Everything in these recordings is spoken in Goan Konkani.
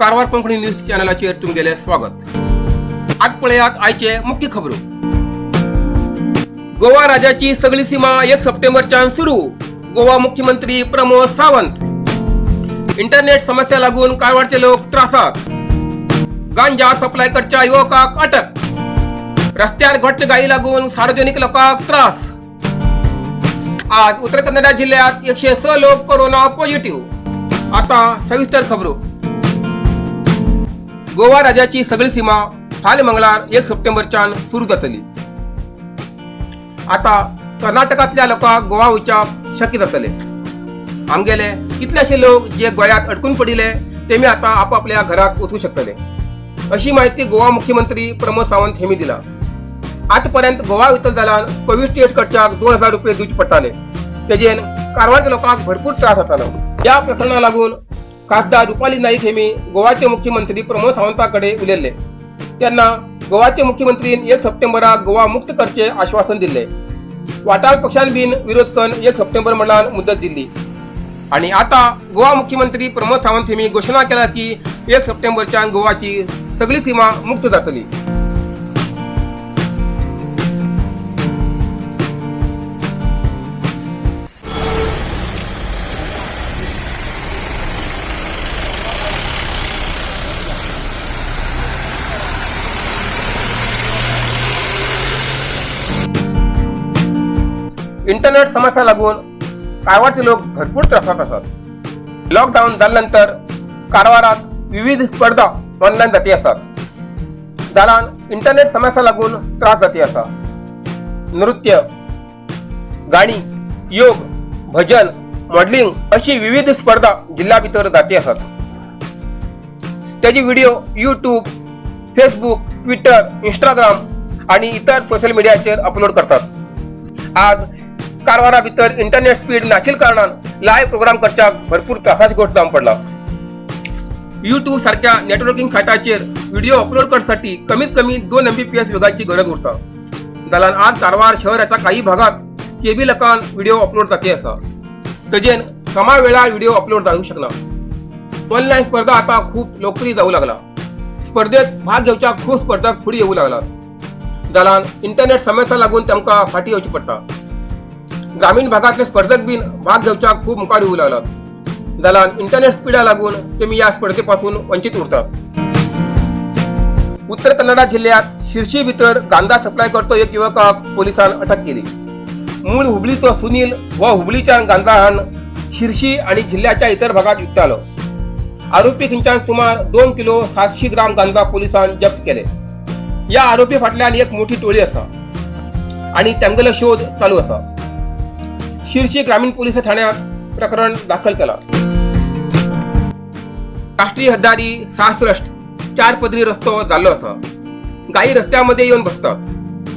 कारवार कोंकणी न्यूज चॅनलाचेर तुमगेलें स्वागत. आज पळयात आयचे मुख्य खबरो. गोवा राज्याची सगळी सीमा 1 सप्टेंबरच्यान सुरू, गोवा मुख्यमंत्री प्रमोद सावंत. इंटरनेट समस्या लागून कारवारचे लोक त्रासात. गांजा सप्लाय करच्या युवकाक अटक. रस्त्यार घट्ट गायी लागून सार्वजनिक लोकांक त्रास. आज उत्तर कन्नडा जिल्ह्यात 106 लोक कोरोना पॉझिटिव्ह. आता सविस्तर खबरो. गोवा राज्याची सगळी सीमा फाल्यां मंगळार 1 सप्टेंबरच्यान सुरू जातली. आता कर्नाटकांतल्या लोकांक गोवा वचपाक शक्य जातले. आमगेले कितलेशे लोक जे गोंयांत अडकून पडिल्ले तेमी आता आपापल्या घरात वचूं शकतले, अशी माहिती गोवा मुख्यमंत्री प्रमोद सावंत हेमी दिला. आतापर्यंत गोवा वयतले जाल्यार कोवीड टेस्ट करच्याक 2000 रुपये दिवचे पडटाले. तेजेन कारवारच्या लोकांक भरपूर त्रास जातालो. या प्रकरणा लागून खासदार रुपाली नाईक हेमी गोवाचे मुख्यमंत्री प्रमोद सावंता कडेन उलयल्ले तेन्ना गोवाचे मुख्यमंत्रीन 1 सप्टेंबराक गोवा मुक्त करचे आश्वासन दिल्ले. वाटाळ पक्षान बीन विरोध करून 1 सप्टेंबर म्हणल्यार मुदत दिल्ली आणि आता गोवा मुख्यमंत्री प्रमोद सावंत हेमी घोशणा केला की 1 सप्टेंबरच्यान गोवाची सगळी सीमा मुक्त जातली. इंटरनेट समस्या लागून कारवारचे लोक भरपूर त्रासात आसात. लॉकडाऊन जाल्या नंतर कारवारात विविध स्पर्धा ऑनलायन जाती आसात, जाल्यान इंटरनेट समस्या लागून त्रास जाती आसा. नृत्य, गाणी, योग, भजन, मॉडलिंग अशी विविध स्पर्धा जिल्हा भितर जाती आसात. त्याचे video YouTube, Facebook, Twitter, Instagram आणि इतर सोशल मिडियाचेर अपलोड करतात. आज कारवारा भितर इंटरनेट स्पीड नाशिल्ल्या कारणान लायव्ह प्रोग्राम करच्याक भरपूर त्रासाची गोष्ट जावन पडला. युट्यूब सारख्या नेटवर्किंग सायटाचेर व्हिडिओ अपलोड करसाठी कमीत कमी 2 एमबीपीएस वेगाची गरज उरता. जाल्यार आज कारवार शहराच्या काही भागात केबी लकान व्हिडिओ अपलोड जाते आसा, तजेन समा वेळार व्हिडिओ अपलोड जावंक शकना. ऑनलायन स्पर्धा आता खूप लोकप्रिय जाऊ लागला. स्पर्धेत भाग घेवच्याक खूप स्पर्धक फुडें येऊ लागला, जाल्यार इंटरनेट समस्या लागून तांकां फाटी येवची पडटा. ग्रामीण भागातले स्पर्धक बीन भाग घेवच्याक खूप मुखार येऊ लागलात, जाल्यार इंटरनेट स्पिडा लागून तेमी या स्पर्धेपासून वंचित उरतात. उत्तर कन्नडा जिल्ह्यात शिर्शी भितर गांजा सप्लाय करतो एक युवकाक पोलिसान अटक केली. मूळ हुबळीचो सुनील हो हुबळीच्यान गांजा हाडून शिर्शी आणि जिल्ह्याच्या इतर भागात विकतालो. आरोपी खंयच्यान सुमार 2 किलो 700 ग्राम गांजा पोलिसान जप्त केले. या आरोपी फाटल्यान एक मोठी टोळी आसा आणि तांगेलो शोध चालू आसा. शिर्शी ग्रामीण पोलीस ठाण्यात प्रकरण दाखल केला. राष्ट्रीय रहदारी 66 चार पदरी रस्तो जाल्लो आसा. गायी रस्त्यामध्ये येऊन बसतात,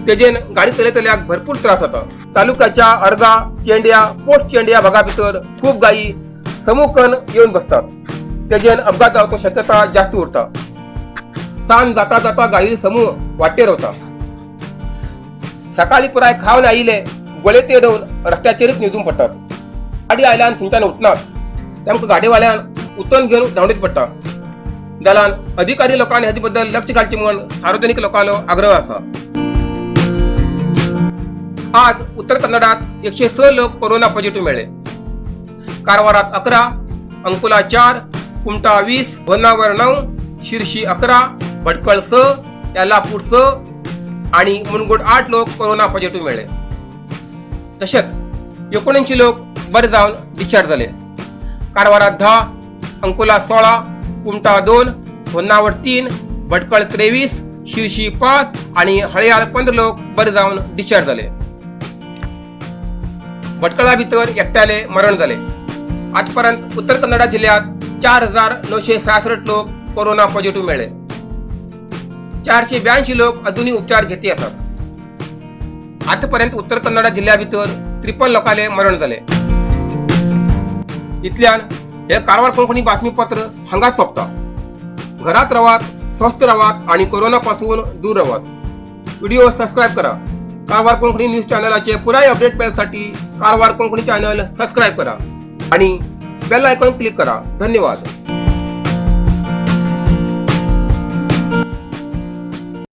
तेजेन गाडी चलयतल्याक भरपूर त्रास जाता. तालुक्याच्या अर्गा, चेंड्या, पोस्ट चेंड्या भागा भितर खूप गायी समूकन येऊन बसतात, तेजेन अपघात जावचो शक्यता जास्त उरता. सांज जाता जाता गायी समूह वाटेर वता. सकाळी पुराय खावन आयिल्ले गोळे येवन रस्त्याचेरच न्हिदून पडटात. गाडी आयल्यान थंयच्यान उठनात, तांकां गाडीवाल्यान उतन घेवन धांवडीत पडटा. जाल्यार अधिकारी लोकांनी हाचे बद्दल लक्ष घालचें म्हूण सार्वजनिक लोकांलो आग्रह आसा. आज उत्तर कन्नडात 106 लोक कोरोना पॉझिटिव्ह मेळ्ळे. कारवारात 11, अंकोला 4, कुमटा 20, होन्नावर 9, शिर्शी 11, भटकळ 6, यल्लापूर 6 आणि मुनगोड 8 लोक कोरोना पॉझिटिव्ह मेळ्ळे. तशेंच 79 लोक बरे जावन डिस्चार्ज जाले. कारवारात 10, अंकोला 16, कुमटा 2, होन्नावर 3, भटकळ 23, शिर्शी 5 आणि हळयाळ 15 लोक बरे जावन डिस्चार्ज जाले. भटकळा भितर एकट्याले मरण जाले. आजपर्यंत उत्तर कन्नडा जिल्ह्यात 4966 लोक कोरोना पॉझिटिव्ह मेळ्ळे. 482 लोक अजूनही उपचार घेती आसात. आतापर्यंत उत्तर कन्नडा जिल्ह्या भितर 53 लोकांले मरण जाले. इतल्यान हे कारवार कोंकणी बातमीपत्र हांगाच सोंपता. घरात रावात, स्वस्थ रावात आणि कोरोना पासून दूर रावात. व्हिडिओ सबस्क्राईब करा. कारवार कोंकणी न्यूज चॅनलाचे पुराय अपडेट मेळसाठी कारवार कोंकणी चॅनल सबस्क्राईब करा आणि बेल आयकॉन क्लिक करा. धन्यवाद.